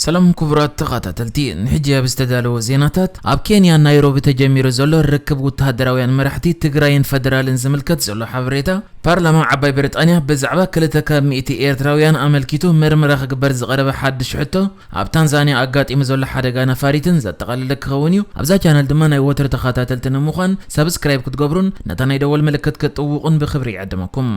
ሰላም ክቡራት ተኸታተልቲ፣ ንሕጂ ኣብ ዝተዳለወ ዜናታት፣ ኣብ ኬንያ ናይሮቢ ተጀሚሩ ዘሎ ርክብ ወተሃደራውያን መራሕቲ ትግራይን ፈደራልን ዝምልከት ዘሎ ሓበሬታ፣ ፓርላማ ዓባይ ብሪጣንያ ብዛዕባ ክልተ ካብ ሚእቲ ኤርትራውያን ኣመልኪቱ ምርመራ ክግበር ዝቐረበ ሓድሽ ሕቶ፣ ኣብ ታንዛንያ ኣጋጢሙ ዘሎ ሓደጋ ነፋሪትን ዘጠቓለለ ክኸውን እዩ። ኣብዛ ቻነል ድማ ናይ ወትሩ ተኸታተልቲ ንምዃን ሳብስክራይብ ክትገብሩን ነታ ናይ ደወል ምልክት ክትጥውቑን ብኽብሪ ይዕድመኩም።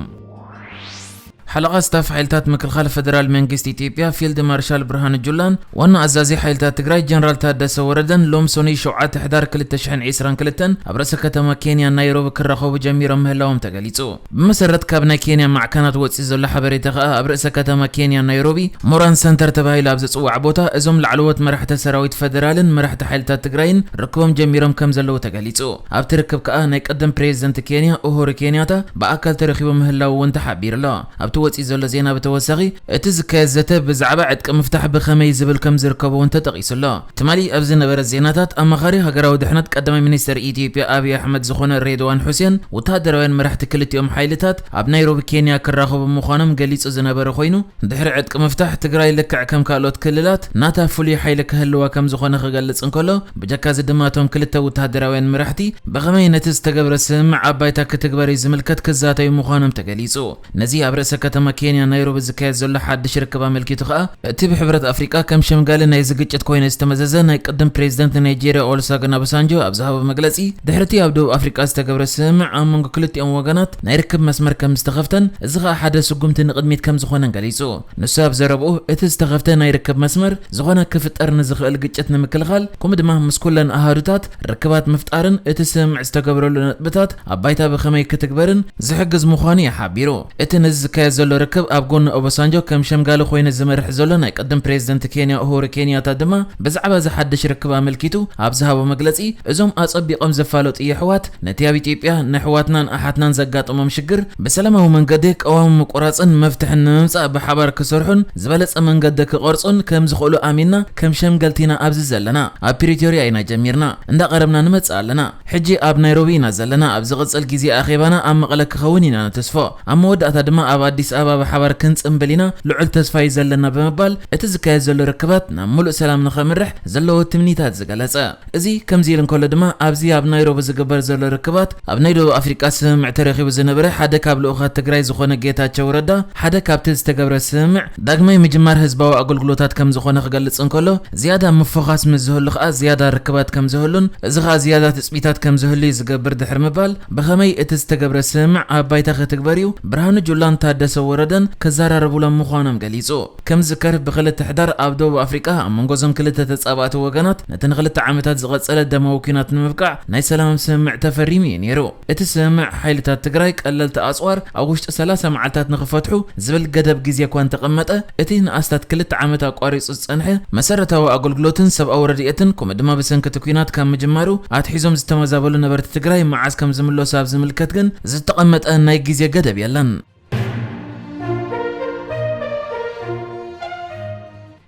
ሓለቓ ስታፍ ሓይልታት ምክልኻል ፈደራል መንግስቲ ኢትዮጵያ ፊልድ ማርሻል ብርሃኑ ጁላን ዋና ኣዛዚ ሓይልታት ትግራይ ጀነራል ታደሰ ወረደን ሎም ሰኑይ ሸውዓተ ሕዳር ክልተ ሽሕን ዕስራን ክልተን ኣብ ርእሰ ከተማ ኬንያ ናይሮቢ ክራኸቡ ጀሚሮም ምህላዎም ተገሊጹ። ብመሰረት ካብ ናይ ኬንያ ማዕከናት ወጺኡ ዘሎ ሓበሬታ ከኣ ኣብ ርእሰ ከተማ ኬንያ ናይሮቢ ሞራን ሰንተር ተባሂሉ ኣብ ዝጽዋዕ ቦታ እዞም ላዕለዎት መራሕቲ ሰራዊት ፈደራልን መራሕቲ ሓይልታት ትግራይን ርክቦም ጀሚሮም ከም ዘለዉ ተገሊጹ። ኣብቲ ርክብ ከኣ ናይ ቀደም ፕሬዝደንት ኬንያ ኡሁሩ ኬንያታ ብኣካል ተረኺቡ ምህላዉ እውን ተሓቢሩ ኣሎ። ኣብቲ ወጺኡ ዘሎ ዜና ብተወሳኺ፣ እቲ ዝካየድ ዘተ ብዛዕባ ዕጥቂ ምፍታሕ ብኸመይ ዝብል ከም ዝርከቦ እውን ተጠቒሱ ኣሎ። ትማሊ ኣብ ዝነበረ ዜናታት፣ ኣማኻሪ ሃገራዊ ድሕነት ቀዳማይ ሚኒስተር ኢትዮጵያ ኣብይ ኣሕመድ ዝኾነ ሬድዋን ሑሴን፣ ወተሃደራውያን መራሕቲ ክልቲኦም ሓይልታት ኣብ ናይሮቢ ኬንያ ክራኸቡ ምዃኖም ገሊጹ ዝነበረ ኮይኑ፣ ድሕሪ ዕጥቂ ምፍታሕ ትግራይ ልክዕ ከም ካልኦት ክልላት ናታ ፍሉይ ሓይሊ ክህልዋ ከም ዝኾነ ክገልጽ እንከሎ፣ ብጀካ እዚ ድማ እቶም ክልተ ወተሃደራውያን መራሕቲ ብኸመይ ነቲ ዝተገብረ ስምምዕ ኣብ ባይታ ክትግበር እዩ ዝምልከት ክዛተዩ ምዃኖም ተገሊጹ። ነዚ ኣብ ርእሰ ከተማ ኬንያ ናይሮቢ ዝካየድ ዘሎ ሓድሽ ርክብ ኣመልኪቱ ከኣ፣ እቲ ብሕብረት ኣፍሪቃ ከም ሸምጋሊ ናይዚ ግጭት ኮይኑ ዝተመዘዘ ናይ ቅድም ፕሬዝደንት ናይጄርያ ኦሉሰጉን ኦባሳንጆ ኣብ ዝሃቦ መግለጺ፣ ድሕሪ እቲ ኣብ ደቡብ ኣፍሪቃ ዝተገብረ ስምምዕ ኣብ መንጎ ክልቲኦም ወገናት ናይ ርክብ መስመር ከም ዝተኸፍተን፣ እዚ ከኣ ሓደ ስጉምቲ ንቕድሚት ከም ዝኾነን ገሊጹ። ንሱ ኣብ ዘረብኡ፣ እቲ ዝተኸፍተ ናይ ርክብ መስመር ዝኾነ ክፍጠር ንዝኽእል ግጭት ንምክልኻል፣ ከምኡ ድማ ምስ ኩለን ኣሃዱታት ርክባት ምፍጣርን እቲ ስምምዕ ዝተገብረሉ ነጥብታት ኣብ ባይታ ብኸመይ ክትግበርን ዝሕግዝ ምዃኑ እዩ ሓቢሩ። እቲ ነዚ ዝካየድ ዘሎ ርክብ ኣብ ጎኒ ኦባሳንጆ ከም ሸምጋሊ ኮይኑ ዝመርሕ ዘሎ ናይ ቅድም ፕሬዝደንት ኬንያ ኡሁሩ ኬንያታ ድማ ብዛዕባ እዚ ሓድሽ ርክብ ኣመልኪቱ ኣብ ዝሃቦ መግለጺ፣ እዞም ኣጸቢቖም ዘፋለጡ የሕዋት ነቲ ኣብ ኢትዮጵያ ንኣሕዋትናን ኣሓትናን ዘጋጠሞም ሽግር ብሰላማዊ መንገዲ ቅዋም ምቁራጽን መፍትሒ ንምምጻእ ብሓባር ክሰርሑን ዝበለጸ መንገዲ ክቐርጹን ከም ዝኽእሉ ኣሚንና ከም ሸምገልቲ ኢና ኣብዚ ዘለና። ኣብ ፕሪቶርያ ኢና ጀሚርና፣ እንዳቐረብና ንመጽእ ኣለና። ሕጂ ኣብ ናይሮቢ ኢና ዘለና። ኣብ ዝቕጽል ግዜ ኣኼባና ኣብ መቐለ ክኸውን ኢና ንትስፎ። ኣብ መወዳእታ ድማ ኣብ ኣዲስ ኣበባ ብሓባር ክንጽንብል ኢና፣ ልዑል ተስፋ እዩ ዘለና ብምባል እቲ ዝካየድ ዘሎ ርክባት ናብ ምሉእ ሰላም ንኸምርሕ ዘለዎ ትምኒታት ዝገለጸ። እዚ ከምዚ ኢሉ እንከሎ ድማ፣ ኣብዚ ኣብ ናይሮቢ ዝግበር ዘሎ ርክባት፣ ኣብ ናይ ደቡብ ኣፍሪቃ ስምምዕ ተረኺቡ ዝነበረ ሓደ ካብ ልኡኻት ትግራይ ዝኾነ ጌታቸው ረዳ፣ ሓደ ካብቲ ዝተገብረ ስምምዕ ዳግማይ ምጅማር ህዝባዊ ኣገልግሎታት ከም ዝኾነ ክገልጽ እንከሎ፣ ዝያዳ ምፍዃስ ምስ ዝህሉ ከኣ ዝያዳ ርክባት ከም ዝህሉን፣ እዚ ከኣ ዝያዳ ትጽቢታት ከም ዝህሉ እዩ ዝገብር ድሕሪ ምባል፣ ብኸመይ እቲ ዝተገብረ ስምምዕ ኣብ ባይታ ክትግበር እዩ ብርሃኑ ጁላን ታደሰ ወረደን ክዘራረቡሎም ምዃኖም ገሊጹ። ከም ዝዝከር፣ ብክልተ ሕዳር ኣብ ደቡብ ኣፍሪቃ ኣብ መንጎ እዞም ክልተ ተጻባእቲ ወገናት ነቲ ንክልተ ዓመታት ዝቐጸለ ደማዊ ኲናት ንምብቃዕ ናይ ሰላም ስምምዕ ተፈሪሙ እዩ ነይሩ። እቲ ስምምዕ፣ ሓይልታት ትግራይ ቀለልቲ ኣጽዋር ኣብ ውሽጢ ሰላሳ መዓልታት ንኽፈትሑ ዝብል ገደብ ግዜ እኳ እንተቐመጠ፣ እቲ ንኣስታት ክልተ ዓመት ኣቋሪጹ ዝጸንሐ መሰረታዊ ኣገልግሎትን ሰብኣዊ ረድኤትን፣ ከምኡ ድማ ብሰንኪ እቲ ኲናት ካብ ምጅማሩ ኣትሒዞም ዝተመዛበሉ ነበርቲ ትግራይ መዓስ ከም ዝምለሱ ኣብ ዝምልከት ግን ዝተቐመጠ ናይ ግዜ ገደብ የለን።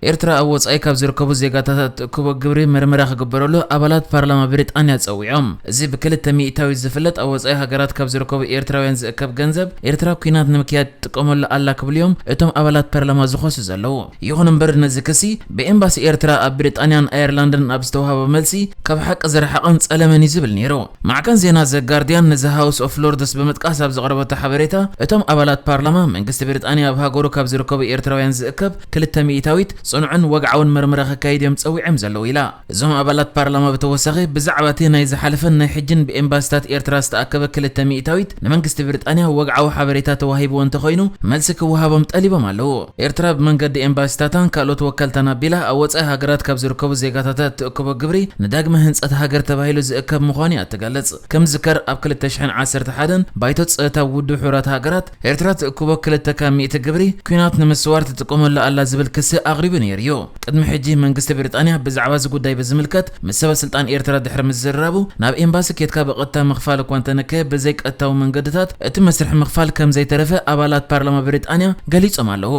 ኤርትራ ኣብ ወጻኢ ካብ ዝርከቡ ዜጋታት እትእክቦ ግብሪ ምርመራ ክግበረሉ ኣባላት ፓርላማ ብሪጣንያ ጸዊዖም። እዚ ብክልተ ሚእታዊት ዝፍለጥ ኣብ ወጻኢ ሃገራት ካብ ዝርከቡ ኤርትራውያን ዝእከብ ገንዘብ ኤርትራ ኲናት ንምክያድ ትጥቀመሉ ኣላ ክብሉ እዮም እቶም ኣባላት ፓርላማ ዝኸሱ ዘለዉ። ይኹን እምበር ነዚ ክሲ ብኤምባሲ ኤርትራ ኣብ ብሪጣንያን ኣየርላንድን ኣብ ዝተዋህበ መልሲ ካብ ሓቂ ዝረሓቐን ጸለመን እዩ ዝብል ነይሩ። ማዕከን ዜና ዘ ጋርዲያን ነዚ ሃውስ ኦፍ ሎርድስ ብምጥቃስ ኣብ ዘቕረበቶ ሓበሬታ፣ እቶም ኣባላት ፓርላማ መንግስቲ ብሪጣንያ ኣብ ሃገሩ ካብ ዝርከቡ ኤርትራውያን ዝእከብ ክልተ ሚእታዊት ጽኑዕን ወግዓውን መርመራ ክካይድ እዮም ጸዊዖም ዘለዉ ኢላ። እዞም ኣባላት ፓርላማ ብተወሳኺ ብዛዕባ እቲ ናይ ዝሓለፈን ናይ ሕጅን ብኤምባሲታት ኤርትራ ዝተኣከበ ክልተ ሚእታዊት ንመንግስቲ ብሪጣንያ ወግዓዊ ሓበሬታ ተዋሂብዎ እንተኾይኑ መልሲ ክወሃቦም ጠሊቦም ኣለዉ። ኤርትራ ብመንገዲ ኤምባሲታታን ካልኦት ወከልታን ኣቢላ ኣብ ወጻኢ ሃገራት ካብ ዝርከቡ ዜጋታታ እትእክቦ ግብሪ ንዳግመ ህንጸት ሃገር ተባሂሉ ዝእከብ ምዃኑ እያ እትገልጽ። ከም ዝዝከር ኣብ ክልተ ሽሕን ዓሰርተ ሓደን ባይቶ ጸጥታ ውድብ ሕቡራት ሃገራት ኤርትራ ትእክቦ ክልተ ካብ ሚእቲ ግብሪ ኲናት ንምስዋር ትጥቀመሉ ኣላ ዝብል ክሲ ኣቕሪቡ ነይሩ እዩ። ቅድሚ ሕጂ መንግስቲ ብሪጣንያ ብዛዕባ እዚ ጉዳይ ብዝምልከት ምስ ሰበ ስልጣን ኤርትራ ድሕሪ ምዝርራቡ ናብ ኤምባሲ ኬድካ ብቐጥታ ምኽፋል እኳ እንተነከየ ብዘይ ቀጥታዊ መንገድታት እቲ መስርሕ ምኽፋል ከም ዘይተረፈ ኣባላት ፓርላማ ብሪጣንያ ገሊጾም ኣለዉ።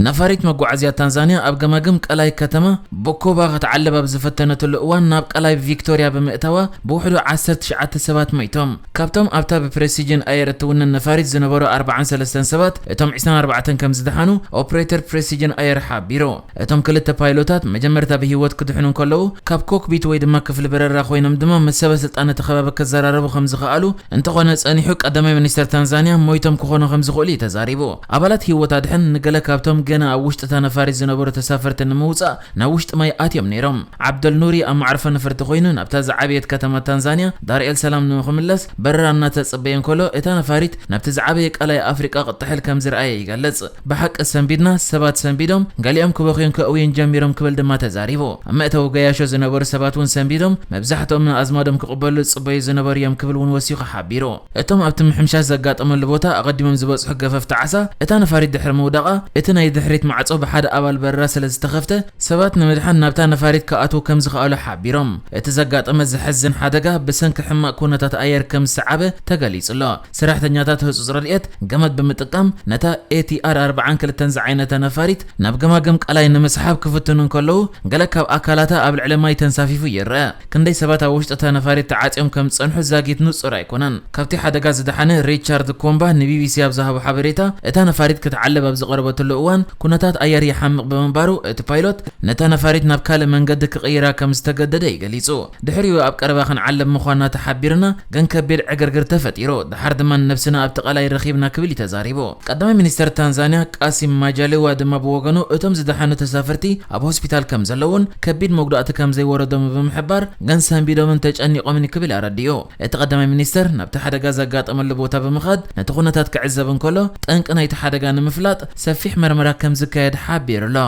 ነፋሪት መጓዓዝያ ታንዛንያ ኣብ ገማግም ቀላይ ከተማ ቦኮባ ክትዓልብ ኣብ ዝፈተነትሉ እዋን ናብ ቀላይ ቪክቶርያ ብምእታዋ ብውሕዱ ዓሰርተ ትሽዓተ ሰባት ሞይቶም። ካብቶም ኣብታ ብፕሬሲጅን ኣየር እትውነን ነፋሪት ዝነበሩ ኣርባዓን ሰለስተን ሰባት፣ እቶም ዕስራን ኣርባዕተን ከም ዝደሓኑ ኦፕሬተር ፕሬሲጅን ኣየር ሓቢሩ። እቶም ክልተ ፓይሎታት መጀመርታ ብህይወት ክድሕኑ እንከለዉ፣ ካብ ኮክፒት ወይ ድማ ክፍሊ በረራ ኮይኖም ድማ ምስ ሰበ ስልጣን እቲ ከባቢ ክዘራረቡ ከም ዝኸኣሉ፣ እንተኾነ ጸኒሑ ቀዳማይ ሚኒስተር ታንዛንያ ሞይቶም ክኾኑ ከም ዝኽእሉ እዩ ተዛሪቡ። ኣባላት ህይወት ኣድሕን ንገለ ካብቶም ገና ኣብ ውሽጢ እታ ነፋሪት ዝነበሩ ተሳፈርቲ ንምውጻእ ናብ ውሽጢ ማይ ኣትዮም ነይሮም። ዓብደል ኑሪ ኣብ መዕርፎ ነፈርቲ ኮይኑ ናብታ ዝዓበየት ከተማ ታንዛንያ ዳር ኤል ሰላም ንክምለስ በረራ እናተጸበየ እንከሎ፣ እታ ነፋሪት ናብቲ ዝዓበየ ቀላይ ኣፍሪቃ ክትጥሕል ከም ዝረኣየ ይገልጽ። ብሓቂ ሰንቢድና፣ ሰባት ሰንቢዶም፣ ገሊኦም ክበኽዩን ከእውዩን ጀሚሮም ክብል ድማ ተዛሪቡ። ኣብ መእተዊ ገያሾ ዝነበሩ ሰባት እውን ሰንቢዶም፣ መብዛሕትኦም ንኣዝማዶም ክቕበሉ ዝጽበዩ ዝነበሩ እዮም ክብል እውን ወሲኹ ሓቢሩ። እቶም ኣብቲ ምሕምሻሽ ዘጋጠመሉ ቦታ ኣቐዲሞም ዝበጽሑ ገፈፍቲ ዓሳ፣ እታ ነፋሪት ድሕሪ ምውዳቓ፣ እቲ ናይ ድሕሪት ማዕጾ ብሓደ ኣባል በረራ ስለ ዝተኸፍተ፣ ሰባት ንምድሓን ናብታ ነፋሪት ክኣትዉ ከም ዝኸኣሉ ሓቢሮም። እቲ ዘጋጠመ ዘሕዝን ሓደጋ ብሰንኪ ሕማቕ ኩነታት ኣየር ከም ዝሰዓበ ተገሊጹ ኣሎ። ሰራሕተኛታት ህጹጽ ረድኤት ገመድ ብምጥቃም ነታ ኤ ቲ ኣር ኣርባዓን ክልተን ዝዓይነታ ነፋሪት ናብ ገማግም ቀላይ ንምስሓብ ክፍትኑ እንከለዉ፣ ገለ ካብ ኣካላታ ኣብ ልዕሊ ማይ ተንሳፊፉ ይረአ። ክንደይ ሰባት ኣብ ውሽጢ እታ ነፋሪት ተዓጽዮም ከም ዝጸንሑ ዛጊት ንጹር ኣይኮነን። ካብቲ ሓደጋ ዝደሓነ ሪቻርድ ኮምባ ንቢቢሲ ኣብ ዝሃቦ ሓበሬታ፣ እታ ነፋሪት ክትዓልብ ኣብ ዝቐረበትሉ እዋን ኩነታት ኣየር ይሓምቕ ብምንባሩ፣ እቲ ፓይሎት ነታ ነፋሪት ናብ ካልእ መንገዲ ክቕይራ ከም ዝተገደደ እዩ ገሊጹ። ድሕሪኡ ኣብ ቀረባ ክንዓልብ ምዃንና ተሓቢርና፣ ግን ከቢድ ዕግርግር ተፈጢሩ። ድሓር ድማ ንነብስና ኣብቲ ቀላይ ረኺብና ክብል እዩ ተዛሪቡ። ቀዳማይ ሚኒስተር ታንዛንያ ቃሲም ማጃሊዋ ድማ ብወገኑ፣ እቶም ዝደሓኑ ተሳፈርቲ ኣብ ሆስፒታል ከም ዘለውን ከቢድ መጉዳእቲ ከም ዘይወረዶም ብምሕባር፣ ግን ሰንቢዶምን ተጨኒቖምን ክብል ኣረዲኡ። እቲ ቀዳማይ ሚኒስተር ናብቲ ሓደጋ ዘጋጠመሉ ቦታ ብምኻድ ነቲ ኩነታት ክዕዘብ እንከሎ፣ ጠንቂ ናይቲ ሓደጋ ንምፍላጥ ሰፊሕ መርመራ ከም ዝካየድ ሓቢሩ ኣሎ።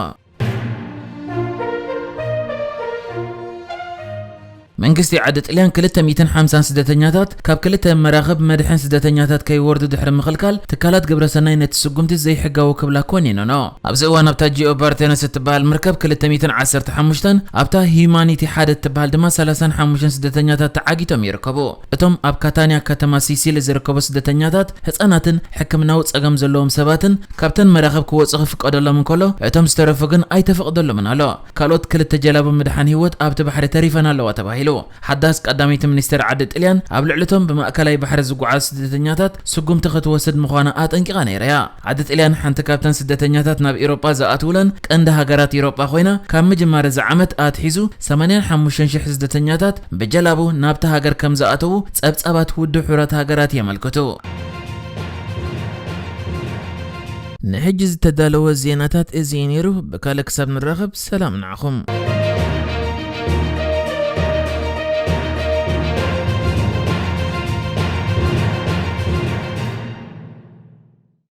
መንግስቲ ዓዲ ጥልያን ክልተ ሚእትን ሓምሳን ስደተኛታት ካብ ክልተ መራኽብ መድሕን ስደተኛታት ከይወርዱ ድሕሪ ምኽልካል፣ ትካላት ግብረሰናይ ነቲ ስጉምቲ ዘይሕጋዊ ክብላ ኮኒነኖ። ኣብዚ እዋን ኣብታ ጂኦ ባርቴነስ እትበሃል መርከብ ክልተ ሚእትን ዓሰርተ ሓሙሽተን፣ ኣብታ ሂዩማኒቲ ሓደ እትበሃል ድማ ሰላሳን ሓሙሽተን ስደተኛታት ተዓጊቶም ይርከቡ። እቶም ኣብ ካታንያ ከተማ ሲሲሊ ዝርከቡ ስደተኛታት፣ ህጻናትን ሕክምናዊ ጸገም ዘለዎም ሰባትን ካብተን መራኽብ ክወጹ ክፍቀደሎም እንከሎ፣ እቶም ዝተረፉ ግን ኣይተፈቕደሎምን ኣሎ። ካልኦት ክልተ ጀላቡ ምድሓን ህይወት ኣብቲ ባሕሪ ተሪፈን ኣለዋ ተባሂሉ። ሓዳስ ቀዳመይቲ ሚኒስተር ዓዲ ጥልያን ኣብ ልዕሊ እቶም ብማእከላይ ባሕሪ ዝጓዓዙ ስደተኛታት ስጉምቲ ክትወስድ ምዃና ኣጠንቂቓ ነይራ እያ። ዓዲ ጥልያን ሓንቲ ካብተን ስደተኛታት ናብ ኤውሮጳ ዝኣትውለን ቀንዲ ሃገራት ኤውሮጳ ኮይና፣ ካብ ምጅማር እዚ ዓመት ኣትሒዙ ሰማንያን ሓሙሽተን ሽሕ ስደተኛታት ብጀላቡ ናብታ ሃገር ከም ዝኣተዉ ጸብጻባት ውድብ ሕቡራት ሃገራት የመልክቱ። ንሕጂ ዝተዳለወ ዜናታት እዚ እዩ ነይሩ። ብካልእ ክሳብ ንራኸብ ሰላም ንዓኹም።